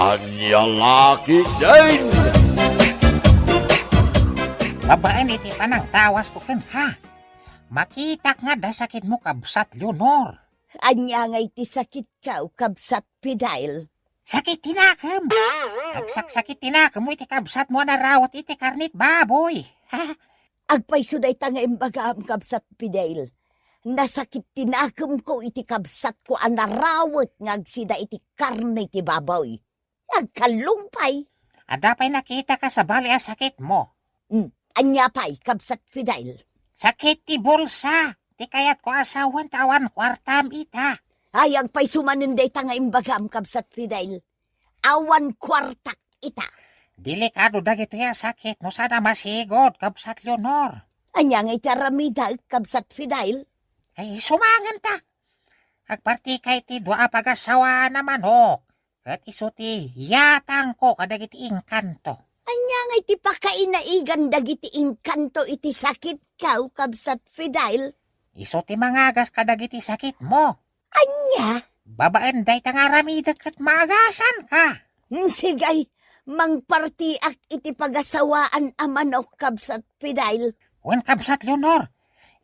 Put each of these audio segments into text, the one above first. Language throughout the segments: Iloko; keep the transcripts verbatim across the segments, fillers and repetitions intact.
Ania la ketdin? Babaen iti panangtawasko kenka, makitak nga adda sakitmo, kabsat Leonor. Ania ngay ti sakitko, kabsat Fidel? Sakit ti nakem. Agsaksakit ti nakemmo iti kabsatmo a narawet iti karne ti baboy. Agpayso dayta nga imbagam, kabsat Fidel. Nasakit ti nakemko iti kabsatko a narawet nga agsida iti karne ti baboy. Agkallong pay. Adda pay nakitaka sabali a sakitmo. Hmm, ania pay, kabsat Fidel? Sakit ti bulsa. Ti kayatko a sawen ta awan kuartam ita. Ay, agpayso manen dayta nga imbagam, kabsat Fidel. Awan kuartak ita. Delikado dagitoy a sakit no saan a masigud, kabsat Leonor. Ania ngay ti aramidek, kabsat Fidel? Ay, sumangen ta. Agpartika iti dua a pagasawaan a manok. Ket isu ti yatangko kadagiti engkanto. Ania ngay ti pakainaigan dagiti engkanto iti sakitko, kabsat Fidel? Isu ti mangagas kadagiti sakitmo. Ania? Babaen dayta nga aramidek ket maagasanka. Hmm, sige, mangpartiak iti pagasawaan a manok, kabsat Fidel. Wen, kabsat Leonor,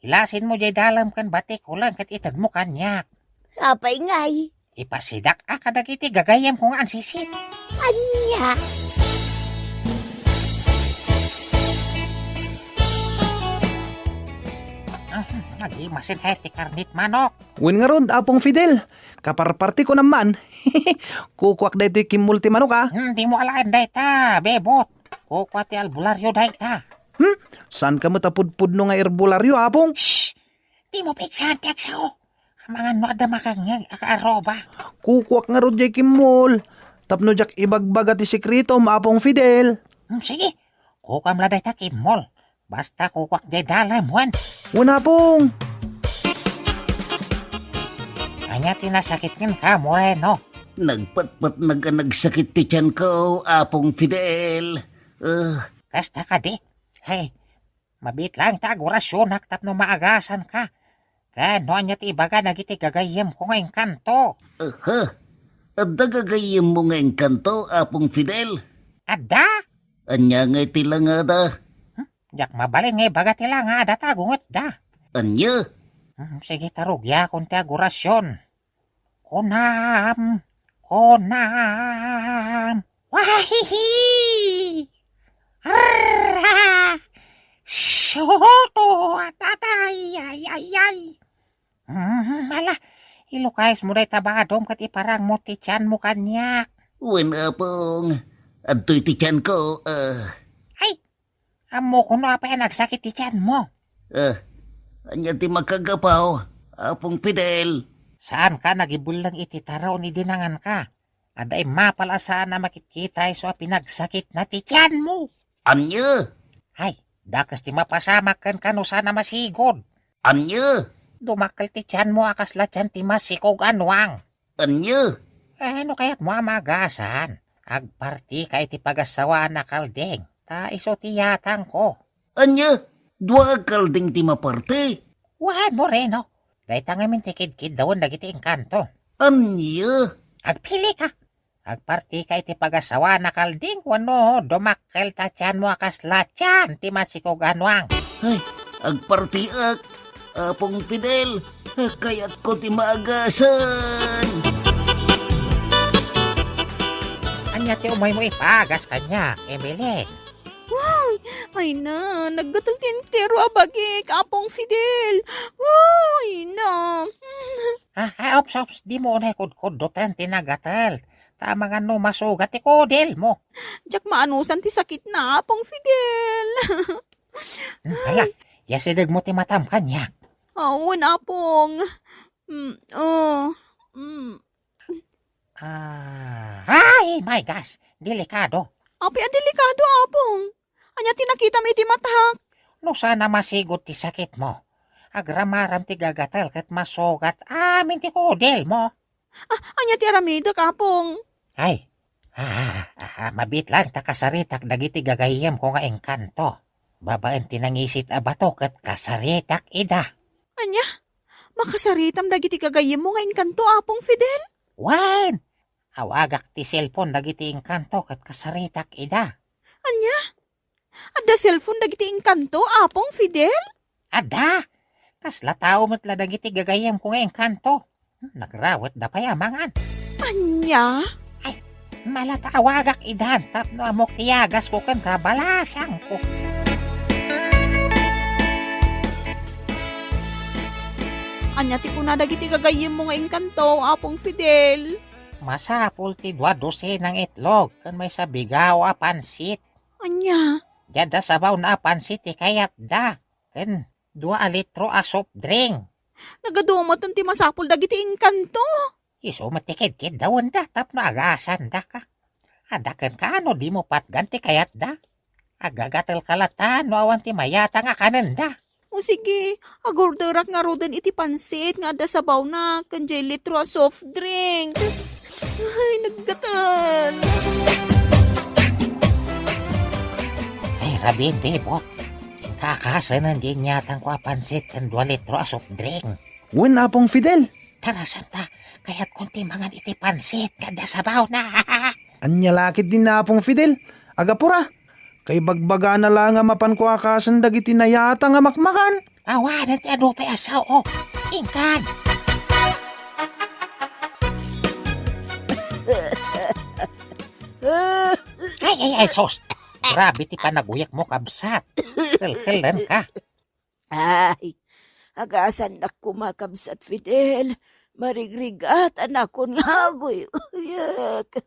ilasinmo jay dalem ken batikulen ket itedmo kaniak. Apay ngay? Ipasidak a kadagiti gagayyemko nga ansisit. Ania? Ah, nagimasin kay ti karne ti manok. Wen ngarud, Apong Fidel, kaparpartiko naman. Kukuak daytoy kimmol ti manok, a. Hmm, dimo alaen dayta, bebot. Kukua ti albularyo dayta. Hmm? Saanka met a pudpudno nga albularyo, Apong? Shh! Dimo piksan ti agsao. Amangan no adda makangngeg a kaaruba. Kukuak ngarud jay kimmol. Tapno diak ibagbaga ti sekretom, Apong Fidel. Hmm, sige. Kukuam la dayta kimmol. Basta kukuak jay dalem, wen. Wen, Apong. Ania ti nasakit kenka, Moreno? Nagpatpatnag a nagsakit ti tianko, Apong Fidel. Eh. Kasta kadi? Hey, mabiit laeng ta agurasionak tapno maagasanka. Ken no ania ti ibaga dagiti gagayyemko nga engkanto? Aha. Adda gagayyemmo nga engkanto, Apong Fidel? Adda? Ania ngay ti langada? Hmm? Diak mabalin nga ibaga ti langada ta agungetda. Ania? Hmm, sige ta rugiakon ti agurasion. Kunam, kunam. Wahihi! Arra! Shoto! Atatay! Ay, ay, ay! Hmm, ala, ilukayesmo dayta badom ket iparangmo ti tianmo kaniak. Wen, Apong. Adtoy ti tianko, ah. Ay, ammok no apay a nagsakit ti tianmo. Ah, ania ti makagapu, Apong Fidel? Saanka nagibelleng iti taraon idi nanganka. Adda immapal a saan a makitkita isu a pinagsakitna ti tianmo. Ania? Ay, dakes ti mapasamak kenka no saan a masigud. Ania? Dumakkel ti tianmo a kasla tian ti masikog a nuang. Ania? Eh, no kayatmo a maagasan, agpartika iti pagasawaan a kalding, ta isu ti yatangko. Ania? Dua a kalding ti maparti? Wen, Moreno. Dayta ngamin ti kidkiddawen dagiti engkanto. Ania? Agpilika. Agpartika iti pagasawaan a kalding wenno dumakkel ta tianmo a kasla tian ti masikog a nuang. Ay, agpartiak, Apong Fidel, kayatko ti maagasan. Ania ti umaymo ipaagas kaniak, Emeline? Wow! Ay na, naggatel ti entero a bagik, Apong Fidel. Wow! Ay na. Ah, ah, ops, ops, dimo unay kudkuddoten ti nagatel. Ta amangan no masugat ti kudelmo. Diak maanusan ti sakitna, Apong Fidel. Hmm, hala, yasidegmo ti matam kaniak. Awan, Apong. Mm, oh. Mm. Ah, ay, my gosh, delikado. Apay a delikado, Apong? Ania ti nakitam iti matak? No saan a masigot ti sakitmo, agramaram ti gagatel ket masugat amin ti kudelmo. Ah, ania ti aramidek, Apong? Ay, ah, ah, ah, mabiit laeng ta kasaritak dagiti gagayyemko nga engkanto. Babaen ti nangisit a bato ket kasaritak ida. Ania? Makasaritam dagiti gagayyemmo nga engkanto, Apong Fidel? Wen! awagak ti cellphone dagiti engkanto ket kasaritak ida. Ania? Adda cellphone dagiti engkanto, Apong Fidel? Adda. Kasla tao met la dagiti gagayyemko nga engkanto. Hmm, nagrawetda pay a mangan. Ania? Ay, mala ta awagak idan tapno ammok ti yagasko ken kabalasangko. Ania ti kuna dagiti gagayyemmo nga engkanto, Apong Fidel? Masapul ti dua dosenang itlog ken maysa bigao a pansit. Ania? Diay adda sabawna a pansit ti kayatda, ken dua a litro a soft drink. Nagadumaten ti masapul dagiti engkanto. Isu met ti kedkeddawenda tapno agasandaka. Adda kenka no dimo patgan ti kayatda. Agagatelka latta no awan ti mayatang a kanenda. O sige, agorderak ngaruden iti pansit nga adda sabawna ken diay litro a soft drink. Ay, naggatel. Ay, rabiin, Bebot. Inkakasen diay inyatangko a pansit ken dua litro a soft drink. Wen, Apong Fidel. Tarasanta, kayatkon ti mangan iti pansit nga adda sabawna. Ania la ketdi ni Apong Fidel? Agapura. Kaibagbagana la nga mapanko a kasen dagiti nayatang a makmakan. Awanen ti adu pay a sao. Inkan. Ay, ay, ay, sus. Grabe ti panaguyekmo, kabsat. Kelkelenka. Ay, agasannak koma, Kabsat Fidel. Marigrigatanakon nga aguyek.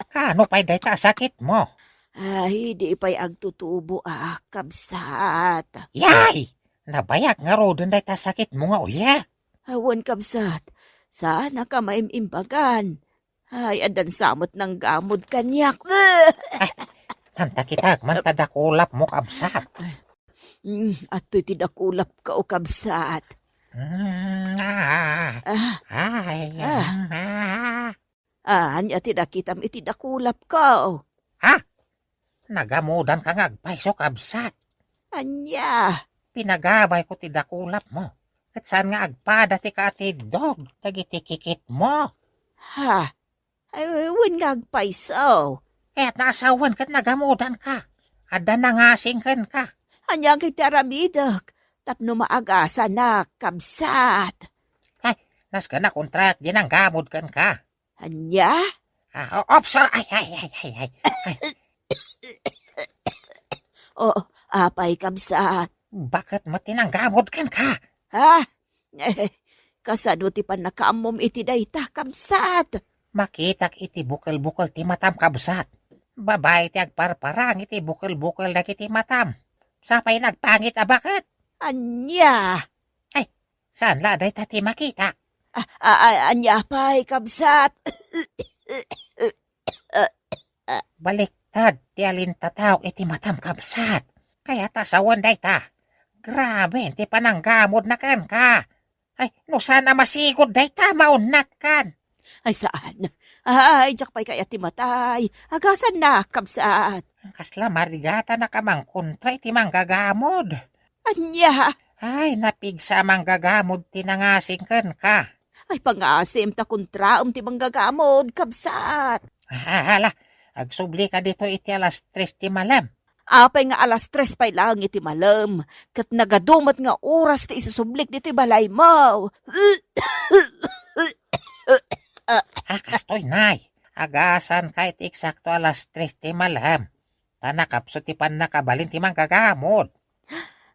Kaano pay dayta a sakitmo? Ay, di pay agtutubo a, Kabsat. Yay! Nabayag ngaruden dayta a sakitmo nga uyek. Awan, Kabsat. Saannak a maim-imbagan. Ay, addan sa met nanggamod kaniak. Ay, nanta kitak man ta dakulapmo, kabsat. Mm, adtoy ti dakulapko, kabsat. Mm, ah. Ah. Ay, ah. Mm, ah. Ah, ania ti nakitam iti dakulapko? Ha? Nagamodanka nga agpayso, kabsat. Ania? Pinagabayko ti dakulapmo. Ket saan nga agpada ti kaatiddog dagiti kikitmo? Ha? Ay, wen nga agpayso. Kayatna a sawen ket nagamodanka. Adda nangasing kenka. Ania nga iti aramidek tapno maagasanak, kabsat? Ay, nasken a kontraak diay nanggamod kenka. Ania? Ah, o-, opso, ay, ay, ay, ay, ay. Ay. O, apay, kabsat? Baket met ti nanggamod kenka? Ha? Eh, kasano ti pannakaammom iti dayta, kabsat? Makitak iti bukel-bukel ti matam, kabsat. Babai ti agparparang iti bukel-bukel dagiti matam. Sapay nagpangit a baket. Ania? Ay, saan la dayta ti makitak? Ah, ah, ah, ania pay, kabsat? Baliktad ti alintataok iti matam, kabsat. Kayat a sawen dayta. Grabe ti pananggamodna kenka. Ay, no saan a masigud dayta, maunnatkan. Ay, saan? Ay, diak pay kayat ti matay. Agasannak, kabsat. Kasla marigatanak a mangkontra iti manggagamod. Ania? Ay, napigsa a manggagamod ti nangasing kenka. Ay, pangasim ta kontraem ti manggagamod, kabsat. Ah, hala, agsublika ditoy iti alas tres ti malem. Apay nga alas tres pay laeng iti malem, ket nagadu met nga oras ti isusublik ditoy balaymo. Ah, kastoy, nay. Agasanka iti eksakto alas tres ti malem. Ta nakapsut ti pannakabalin ti manggagamod.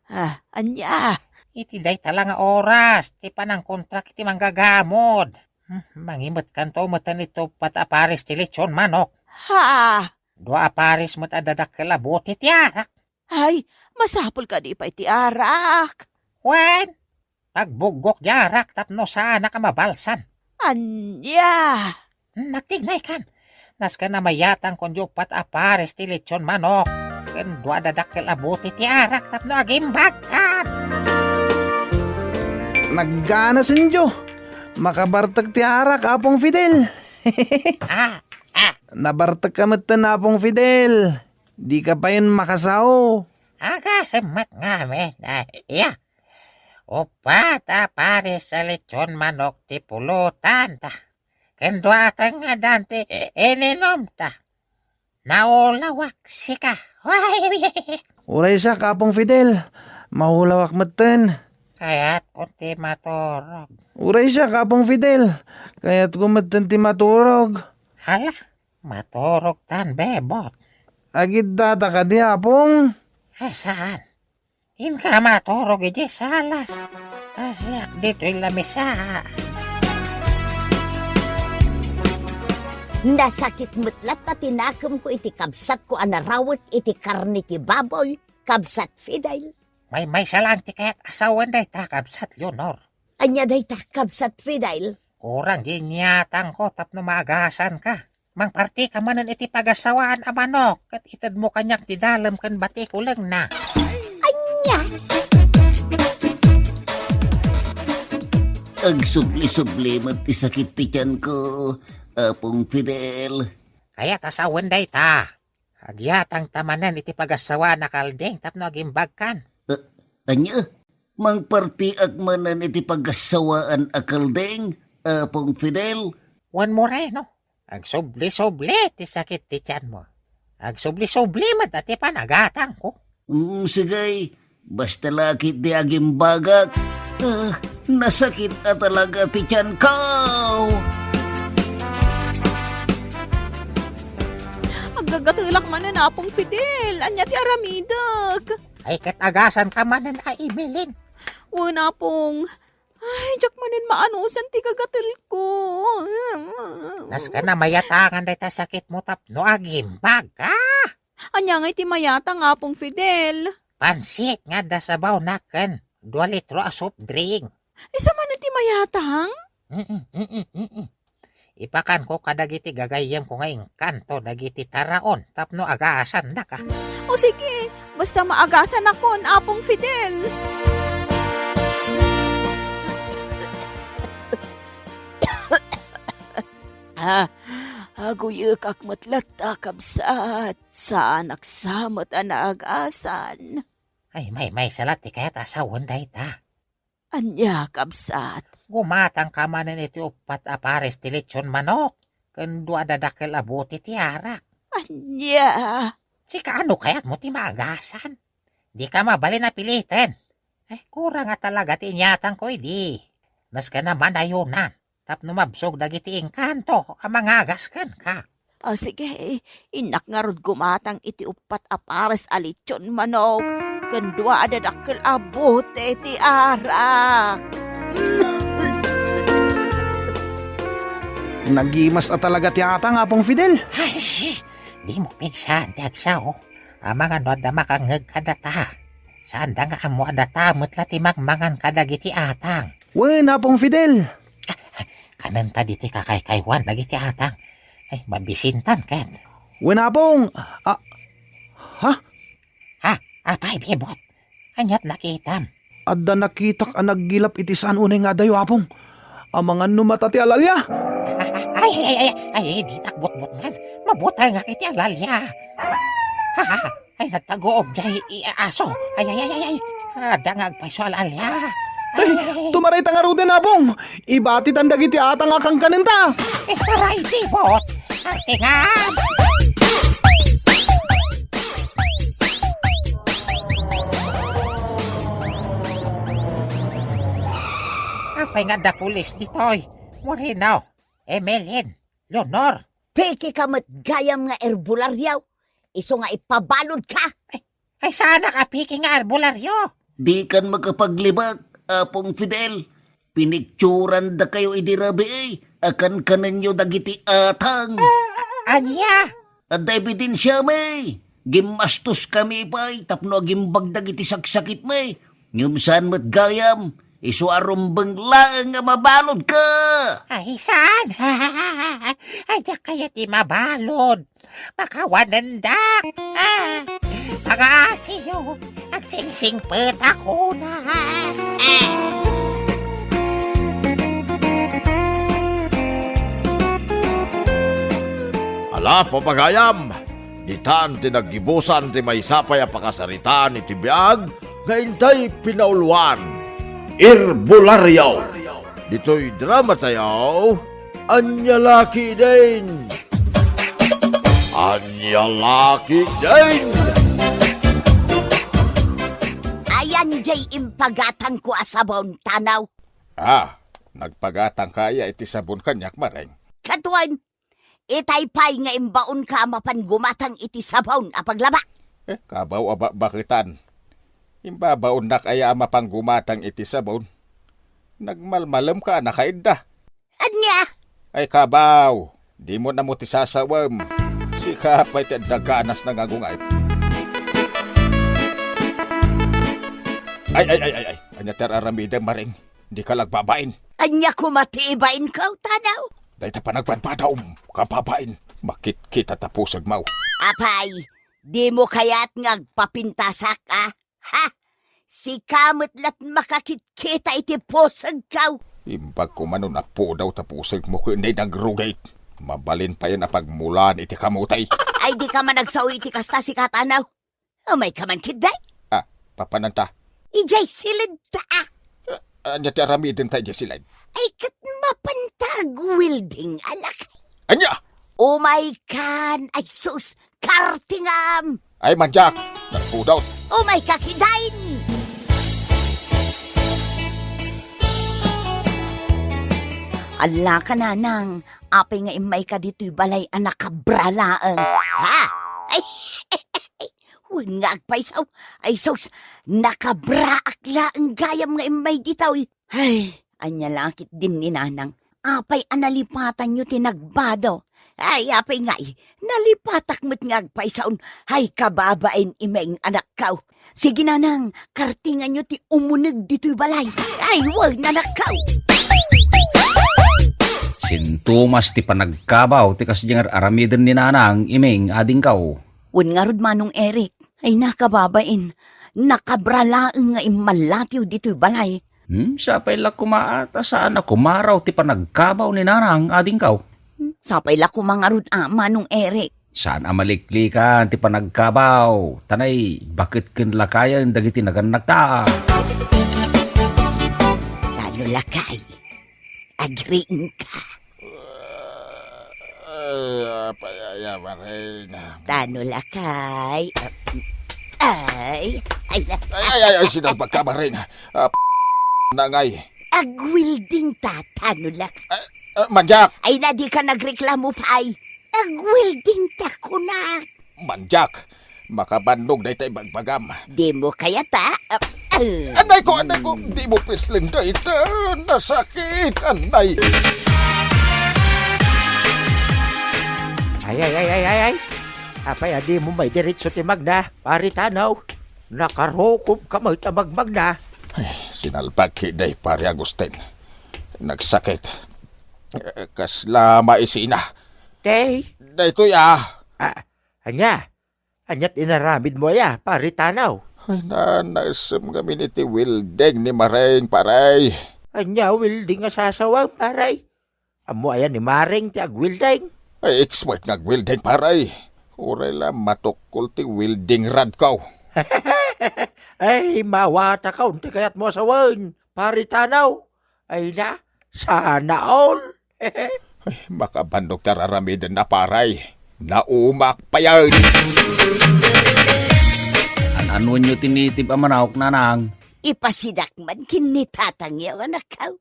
Ah, ania? Iti dayta la nga oras ti panangkontrak iti manggagamod. Hmm, mangimetkanto metten iti uppat a pares ti lechon manok. Ha? Dua a pares met a dadakkel a bote ti arak. Ay, masapul kadi pay ti arak? Wen, pagbuggok ti arak tapno saanak a mabalsan. Ania? Nagtignay kan. Nasken a mayatangkon ti uppat a pares ti lechon manok ken dua a dadakkel a bote ti arak tapno agimbagkan. Nagganasenyo. Makabartek ti arak, Apong Fidel. Ah, ah. Nabartek ka metten, Apong Fidel. Dika payen makasao. Agasem met ngamin. Ay, iya. Uppat a pares a lechon manok ti pulotanta. ken dua a tengngedan ti ininumta. Naulawak sika. Uray siak, Apong Fidel. Maulawak metten. Kayatko ti maturog. Uray siak, Apong Fidel. Kayatko metten ti maturog. Hala, maturog tan, Bebot. Agidda ta kadi, Apong? Ay, saan? Inka maturog iti salas. Ta siak ditoy lamisa. Nasakit met latta ti nakemko iti kabsatko a narawet iti karne ti baboy, Kabsat Fidel. Maymaysa laeng ti kayat a sawen dayta, Kabsat Leonor. Ania dayta, Kabsat Fidel? Kurang ti inyatangko tapno maagasanka. Mangpartika manen iti pagassawaan a manok, ket itedmo kaniak ti dalem ken batikulengna. Ania? Agsubli-subli met ti sakit ti tianko, Apong Fidel. Kayat a sawen dayta. Agyatangta manen iti pagassawaan a kalding tapno agimbagkan. Eh, ania? Mangpartiak manen iti pagassawaan a kalding, Apong Fidel? Wen Moreno, agsubli-subli ti sakit ti tianmo. Agsubli-subli met ti panagatangko. Mm, sige, basta la ketdi agimbagak. Ah, nasakit a talaga ti tianko. Aggagatelak manen, Apong Fidel. Ania ti aramidek? Ay, ket agasanka manen a Emeline. Wen, Apong. Ay, diak manen maanusan ti gagatelko. Kas kana mayatangan dayta sakitmo tapno agimbag, ah? Ania ngay ti mayatang, Apong Fidel? Pansit nga adda sabawna ken dua litro a soft drink. Isu manen ti mayatang? Mm-mm, mm-mm, mm-mm. Ipakanko kadagiti gagayyemko nga engkanto dagiti taraon tapno agasannaka. O sige, basta maagasanakon, Apong Fidel. Ah, aguyekak met latta, kabsat. Saanak sa met a naagasan. Ay, maymaysa la ti kayat a sawen dayta. Ania, kabsat? Gumatangka manen iti uppat a pares ti lechon manok, ken dua a dadakkel a bote ti arak. Ania? Sika, ano kayatmo ti maagasan? Dika mabalin a piliten. Ay, kurang a talaga ti inyatangko idi. Kas kana manayunan tapno mabsog dagiti engkanto a mangagas kenka. Ah, sige, innak ngarud gumatang iti uppat a pares a lechon manok ken dua a dadakkel a bote ti arak. Nagimas a talaga ti atang, Apong Fidel. Ay, sis! Dimo pigsaan ti agsao. Amangan no adda makangngeg kadata. Saanda nga ammo a data met la ti mangmangan kadagiti atang. Wen, Apong Fidel. Kanenta ditoy kakaykaywan dagiti atang. Ay, mabisintan ket. Wen, Apong. Ah, ha? Ha? Apay, Bebot? Aniat nakitam? Adda nakitak a naggilap iti saan unay nga adayo, Apong. Amangan no mata ti alalya. Ay, ay, ay, ay, ay, ditak butbutngan. Mabutengak iti alalya. Ay, nagtaguom jay i-, aso. Ay, ay, ay, ay, ay. Adda nga agpayso alalya. Ay, ay, ay, ay. Tumarayta ngaruden, Apong. Ibatitan dagiti atang a kankanenta. Itaray, Bebot. Artingan. Apay nga adda pulis ditoy? Moreno, Emeline, Leonor. Pekeka met gayam nga erbolario. Isu nga ipabaludka. Ay, ay, saanak a peke nga erbolario. Dikan makapaglibak, Apong Fidel. Pinikturandakayo idi rabii a kankanenyo dagiti atang. Ania? Adda ebidensiami. Gimmastoskami pay tapno agimbag dagiti saksakitmi. Ngem saan met gayam, isu a rumbeng laeng nga mabaludka. Ay, saan? Ay, diak kayat ti mabalud. Pakawanendak. Ah, pangaasiyo. Agsingsingpetakon. Ah. Ala, papagayam, ditan ti naggibusan ti maysa pay a pakasaritaan iti biag nga intay pinauluan. Erbolario. Ditoy drama tayo, Ania la ketdin? Ania la ketdin? Ayan jay impagatangko a sabon, Tanaw. Ah, nagpagatangka aya iti sabon kaniak, Mareng? Kaduan, itay pay nga imbaonka a mapan gumatang iti sabon a paglaba. Eh, kabaw a bakbaketan. Imbabaonnak aya a mapan gumatang iti sabon? Nagmalmalemka a nakaidda. Ania? Ay, kabaw, dimo ammo ti sasawem. Sika pay ti adda ganasna nga agunget. Ay, ay, ay, ay, ay. Ania ti ar-aramidem, Mareng? Dika la agbabain. Ania koma ti ibainko, Tanaw? Dayta panagpadpadam, kababain. Makitkita ta pusegmo. Apay, dimo kayat nga agpapintasak, a? Ha? Sika met la't makakitkita iti pusegko. Imbag koma no napudaw ta pusegmo ken nay nagrugit. Mabalin payen a pagmulaan iti kamote. Ay, dika man agsao iti kasta, sika, Tanaw. Umayka man ketdi. Ah, papananta? Idiay siledta, a. Ah, ania ti aramidenta idiay siled? Ay, ket mapanta agwelding a lakay. Ania? Umaykan, ay sus, kartingam! Ay, mandiak, nagpudot. Umayka ketdin! Ala ka, Nanang, apay nga immayka ditoy balay a nakabra laeng? Ha? Ay, wen nga agpayso. Ay sus, nakabraak laeng gayam nga immay ditoy. Ay, ania la ketdin ni Nanang? Apay a nalipatanyo ti nagbado? Ay, apay ngay, nalipatak met nga agpaysaon. Ay, kababain, Imeng, anakko. Sige, Nanang, kartinganyo ti umuneg ditoy balay. Ay, wen, anakko. Sintomas ti panagkabaw ti kasdiay nga ar-aramiden ni Nanang, Imeng, adingko. Wen ngarud, Manong Eric. Ay, nakababain. Nakabra laeng nga immallatiw ditoy balay. Hmm, sapay la koma a ta saan a kumaraw ti panagkabaw ni Nanang, adingko. Hmm, sapay la koma ngarud a, Manong Eric. Saan a maliklikan ti panagkabaw, ta nay, baket ken lakayen dagiti nagannakta. Tano lakay, agriingka. Ay, apay aya, Mareng? Tano lakay. Ay, ay, na- Ay, ay, ay, ay, sinalbagka, Mareng. Ah, p-, nangay. Agwelding ta, tano lakay. Ah, ah, mandiak. Ay, na dika nagreklamo pay. Agwelding ta, kunak. Mandiak, makabannog dayta ibagbagam. Dimo kayat a? Ah, ah. Anay ko, anay ko, dimo pislen dayta. Nasakit, anay. Ay, ay, ay, ay, ay, ay. Apay a dimo maidiretso ti magna, Pari Tanaw? Nakarukobka met a magmagna. Ay, sinalbag ketdi, Pari Agustin. Nagsakit. Eh, kasla maisina. Tay? Daytoy, ah. Ah, ania? Ania't inaramidmo aya, Pari Tanaw? Ay, nanaysem ngamin iti welding ni Mareng, Pare. Ania welding a sasawem, Pare? Ammo aya ni Mareng ti agwelding? Ay, expert nga agwelding, Pare. Uray la matukkol ti welding rodko. Ay, mawatakon ti kayatmo a sawen, Pari Tanaw. Ay na, sana all. Ay, makabannog ti ar-aramidenna, Pare. Naumak payen. An-anonyo ti native a manok, Nanang? Ipasidak man ken ni tatangyo, anakko.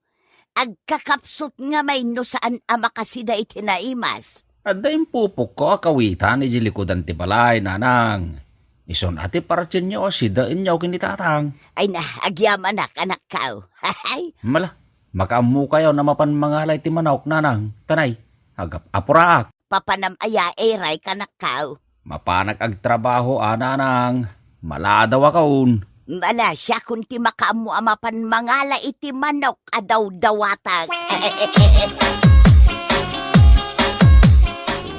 Agkakapsut nga may no saan a makasida iti naimas. Adda impupokko a kawitan iti likudan ti balay, Nanang. Isun a ti partienyo a sidaenyo ken ni Tatang. Ay na, agyamanak, anakko. Hay! Mala, makaammokayon a mapan mangala iti manok, Nanang. Tanay, agap-apuraak. Papanam aya, Eray, kanakko? Mapanak agtrabaho a, Nanang. Maladawakon. Malasiakon ti makaammo a mapan mangala iti manok a dawdawatak.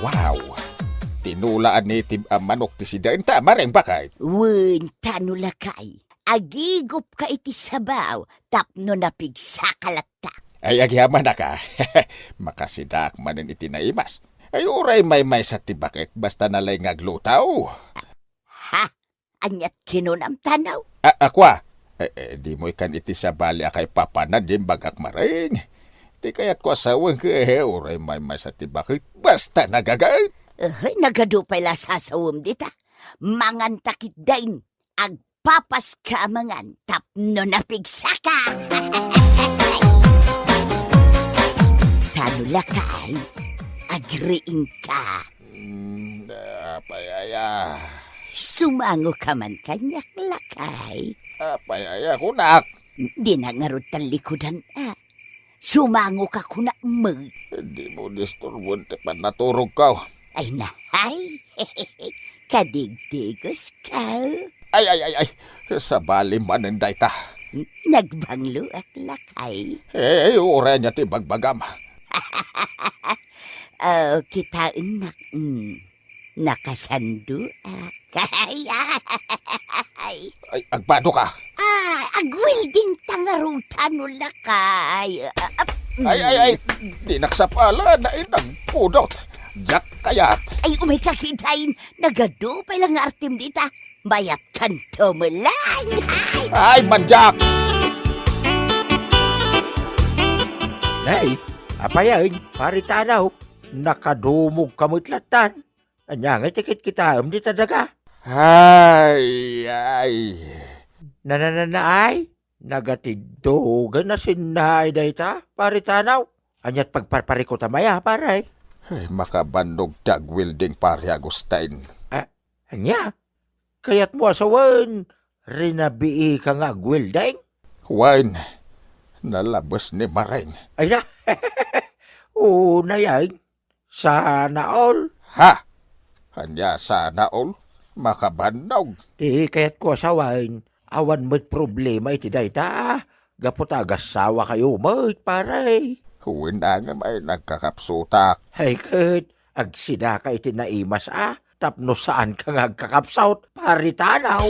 Wow! Tinula a native a manok ti sidaenta, Mareng Bakay. Wen, tano lakay. Agigupka iti sabaw tapno napigsaka latta. Ay, agyamanak a. Makasidaak manen iti naimas. Ay, uray maymaysa ti baket, basta nalay nga agluto. Ha? Ania't kinunam, Tanaw? A-, akua? Eh, eh, dimo ikan iti sabali a kaipapanan ti imbagak, Mareng. Ti kayatko a sawen ket uray maymaysa ti baket, basta nagaget. Uy, nagadu pay la sasawem dita. Manganta ketdin. Agpapaska a mangan tapno napigsaka. Tano lakay, agriingka. Mm, apay aya? Sumangoka man kaniak, lakay. Apay aya kunak? Dina ngarud tallikudan, a. Sumangoka kunak met. Dimo disturboen ti pannaturogko. Ay, nahay. Kadigdigoska. Ay, ay, ay, ay. Sabali manen dayta. Nagbangloak, lakay. Eh, uray ania ti bagbagam? Oh, kitaennak. Mm. Nakasandoak. Ay, ay. Ay, agbadoka. Ah, agwelding ta ngarud tano lakay. Ah, ah, mm. Ay, ay, ay. Dinak sapala, nainagpudot. Diak kayat. Ay, umayka ketdin. Nagadu pay la nga artem dita. Mayatkanto met laeng. Ay, mandiak! Nay, apay aya, Pari Tanaw? Nakadumogka met lattan. Ania ngay ti kitkitaem dita daga? Ay, ay. Na, na, na, na, ay? Nagatiddogen a sinnaay dayta, Pari Tanaw. Aniat pagparparikutam aya, pare? Ay, makabannog ti agwelding, Pari Agustin. Ah, ania? Kayatmo a sawen, rinabiika nga agwelding? Wen, nalabes ni Maring. Ay na. Oo, nayeng. Sana all. Ha? Ania sana all? Makabannog. Ti kayatko a sawen, awan met problema iti dayta. Gapu ta agasawa kayo met, pare. Wen, ngem ay nagkakapsutak. Ay ket, agsidaka iti naimas a, tapno saanka nga agkakapsut, Pari Tanaw.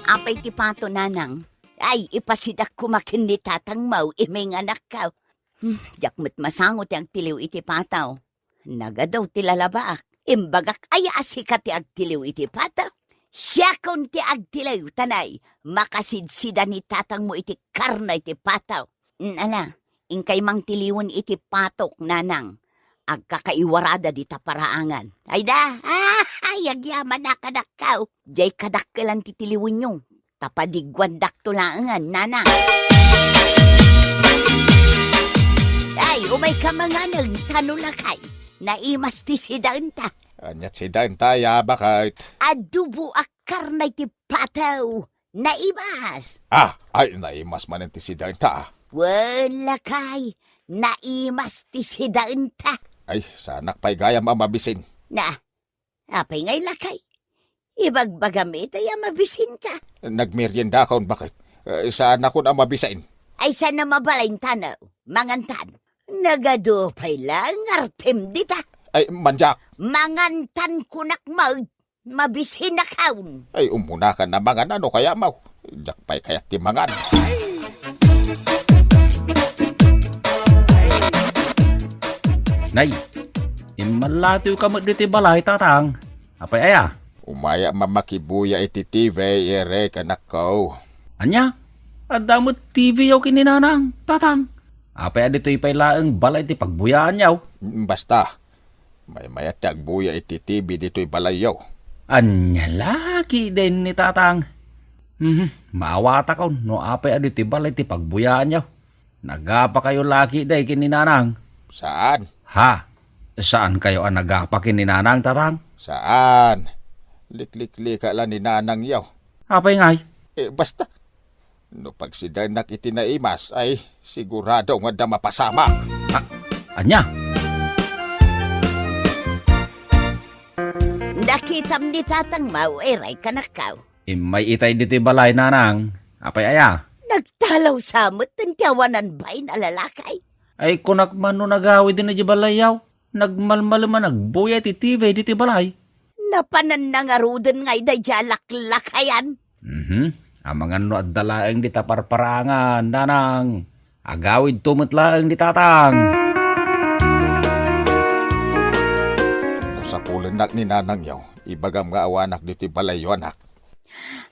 Apay ti pato, nanang? Ay, ipasidak koma ken ni tatangmo, imay nga anakko. Hmm, diak met masango ti agtiliw iti pato. Nagadu ti lalabaak. Imbagak aya a sika ti agtiliw iti pato? Siakon ti agtiliw, ta nay, makasidsida ni tatangmo iti karne iti pato. Mm, ala, inkay mangtiliwen iti patok, nanang. Agkakaiwarada dita paraangan. Ay da, ah, ay, agyaman a kadakkaw. Diay kadakkelan ti tiliwenyo. Ta padigguandakto laengen, nanang. Ay, umayka manganen, tano lakay. Naimas ti sidaenta. Aniat sidaenta, ya, baket? Adobo a karne ti pato. Naimas. Ah, ay, naimas manen ti sidaenta. Wen, lakay, naimas ti sidaenta. Ay, saanak pay gayam a mabisin. Na, apay ngay lakay? Ibagbagam ita ya mabisinka. Nagmeriendakon, baket? Eh, saanakon a mabisin. Ay, saan a mabalin tano? Mangantan. Nagadu pay la nga artem dita. Ay, mandiak. Mangantan kunak met. Mabisinakon. Ay, ummunakan a mangan no kayatmo. Diak pay kayat ti mangan. Nay, immalatiwka met ditoy balay, tatang. Apay aya? Umayak a makibuya iti T V, iri, kanakko. Ania? Adda met T V-yo ken ni nanang, tatang. Apay a ditoy pay laeng balay ti pagbuyaanyo? Basta, maymayat ti agbuya iti T V ditoy balayyo. Ania la ketdin ni tatang? Mhm, maawatakon no apay a ditoy balay ti pagbuyaanyo. Nagapakayo la ketdi ken ni nanang? Saan. Ha? Saankayo a nagapa ken ni nanang, tatang? Saan. Likliklika la ni nanangyo. Apay ngay? Eh, basta. No pagsidaennak iti naimas, ay sigurado nga adda mapasamak. A-, ania? Nakitam ni tatangmo, iri, kanakko. Immay itay ditoy balay, nanang. Apay aya? Nagtalaw sa met ti awanan bain a lalaki. Ay, kunak man no nagawid idiay balayyo. Nagmalmalem a nagbuya iti T V ditoy balay. Napananna ngaruden nga ida diay laklakayan. Mhm. Amangan no adda laeng dita parparangan, nanang. Agawidto met laeng ni tatang. No sapulennak ni nanangyo, ibagam nga awanak ditoy balayyo, anak.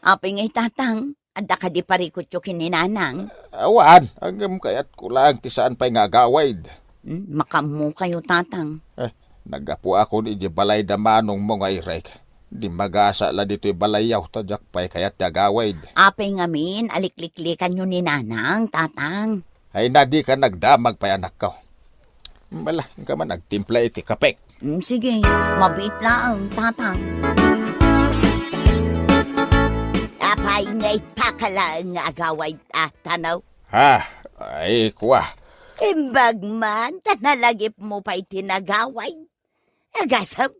Apay ngay, tatang, Adda kadi parikutyo ken ni Nanang? Awan, ngem kayatko laeng ti saan pay nga agawid. Hmm, makaammokayo, Tatang. Eh, naggapuakon idiay balay da manongmo nga irek. Dimmagasa la ditoy balayyo, ta diak pay kayat ti agawid. Apay ngamin a likliklikanyo ni Nanang, Tatang? Ay, na dika nagdamag pay, anakko. Mala, ka man nagtimpla iti kapek. Mm, sige, mabiit laeng, Tatang. Apay nga ita ka laeng nga agawid, a, Tanaw? Ha? Ay, kua. Imbag man, ta nalagipmo pay ti nagawid. Agasem,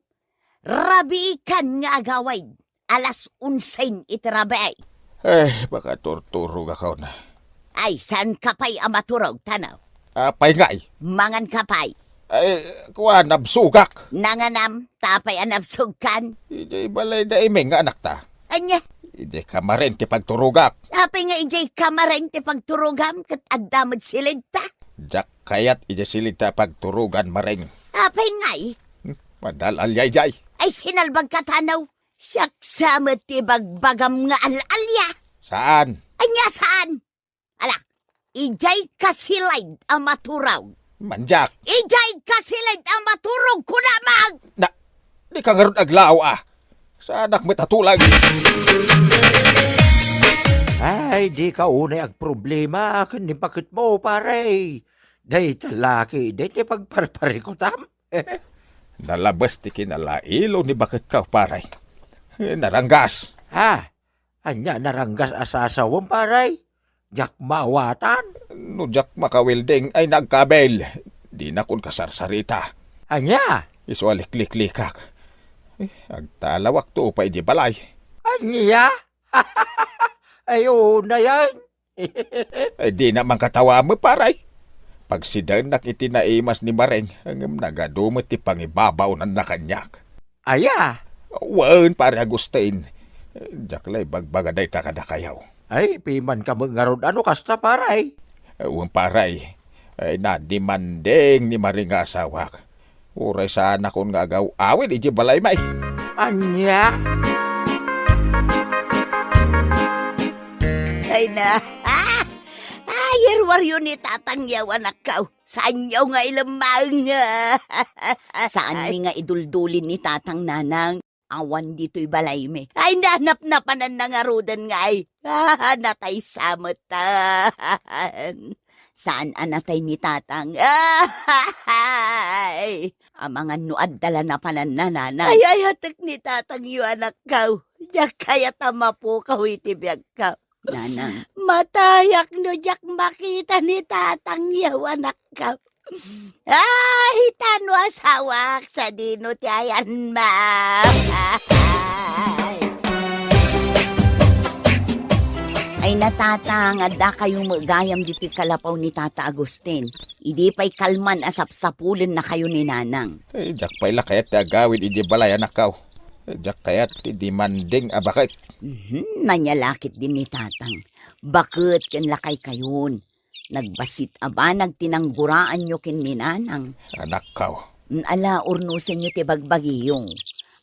rabiikan nga agawid. Alas onse iti rabii. Eh, makaturturogakon. Ay, saanka pay a maturog, Tanaw? Apay ngay? Manganka pay. Ay, kua, nabsogak. Nanganam, ta apay a nabsogkan? Idiay balay da Iming nga anakta. Ania? Idiay kamaren ti pagturogak. Apay nga idiay kamaren ti pagturogam ket adda met silidta? Diak kayat idiay silidta a pagturogan, Maring. Apay ngay? Hmm, madal-alia idiay. Ay, sinalbagka, Tanaw. Siak sa met ti bagbagam nga al-alia. Saan? Ania saan? Ala, idiay kasilid a maturog. Mandiak. Idiay kasilid a maturog, kunamon! Na, dika ngarud aglaaw, a. Saanak met a tulag. Ay, dika unay agproblema ken ni baketmo, pare. Dayta laki, dayta pagparparikutam. Nalabes ti kinalailo ni baketko, pare. Naranggas. Ha? Ania naranggas a sasawem, pare? Diak maawatan. No diak makawelding ay nagkabel. Dinakon kasarsarita. Ania? Isu a likliklikak. Eh, agtalawakto pay idiay balay. Ania? Ay, unayen. Ay, dina man katawa met, pare. Pagsidaennak iti naimas ni Maring, ngem nagadu met ti pangibabaonanna kaniak. Aya? Wen, pare Agustin. Diak la ibagbaga dayta kadakayo. Ay, pimanka met ngarud a no kasta, pare. Wen, pare. Ay, nadimanding ni Maring nga asawak. Uray saanakon nga agaw-awid idiay balaymi. Ania? Ay na. Ay, irwaryo ni Tatang yaw, anakko. Saanyo nga ilemmaeng. Saanmi nga iduldulin ni Tatang, Nanang. Awan ditoy balaymi. Ay, nanapnapananna ngaruden ngay. Ah, natay sa metten. Saan a natay ni Tatang? Ay, amangan no adda la napananna, Nanang. Ay, ayatek ni Tatangyo, anakko. Diak kayat a mapukaw iti biagko. Nanang. Matayak no diak makita ni Tatangyo, anakko. Ay, ta no asawak, sadino ti ayanmo? Ay, na, Tatang, addakayo met gayam ditoy kalapaw ni Tata Agustin. Idi pay kalman a sapsapulennakayo ni Nanang. Eh, diak pay la kayat ti agawid idiay balay, anakko. Eh, diak kayat ti dimanding a baket. Mhm, ania la ketdin ni Tatang. Baket ken lakaykayon. Nagbassit a banag ti nanggoraanyo ken ni Nanang. Anakko. Mm, ala, urnosenyo ti bagbagiyo.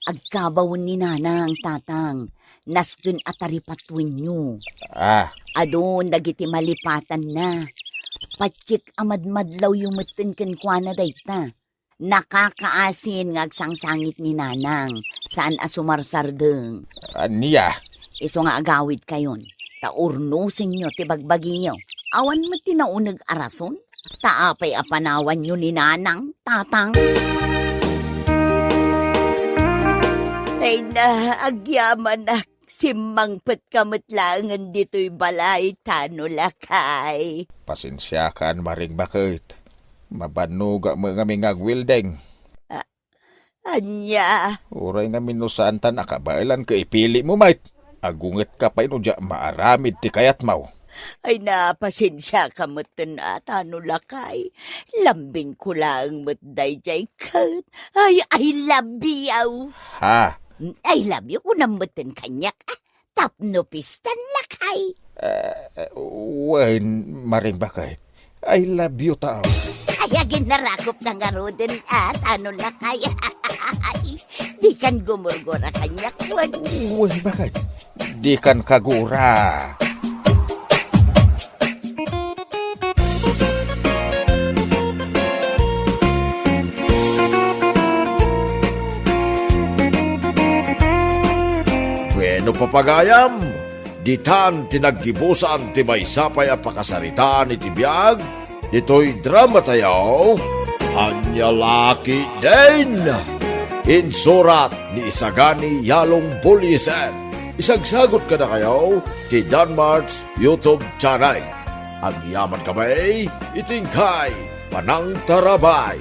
Agkabawen ni Nanang, Tatang. Nasken a taripatuenyo. Ah. Adun dagiti malipatanna. Patiek a madmadlawyo metten kenkuana dayta. Nakakaasin nga agsangsangit ni Nanang, saan a sumarsardeng. Ania? Isu nga agawidkayon, ta urnosenyo ti bagbagiyo. Awan met ti nauneg a rason, ta apay a panawanyo ni Nanang, Tatang? Ay na, agyamanak. Simmangpetka met laengen ditoy balay, ta no lakay. Pasensiakan, Maring Baket. Mabannogak met ngamin nga agwelding. A-, ania? Uray ngamin no saan ta nakabaelan ket ipilimo met. Agungetka pay no diak maaramid ti kayatmo. Ay, na, pasensiaka metten a, ta no lakay. Lambingko laeng met daydiay ket. Ay, I love you. Ha? I love you, kunam metten kaniak, a, tapno pistan lakay. Eh, wen, Maring Baket. I love you, tao. Ay, aginarakop na ngaruden, a, ta no lakay. Dikan gumurgura kaniak, wen. Wen, Baket. Dikan kagura. No papagayam, ditan ti naggibusan ti maysa pay a pakasaritaan iti biag ditoy drama tayo, Ania La Ketdin. Insurat ni Isagani Yalong Buliesen. Isagsagot kadakayo ti Danmart's YouTube channel. Agyaman kami iti inkay panangtarabay.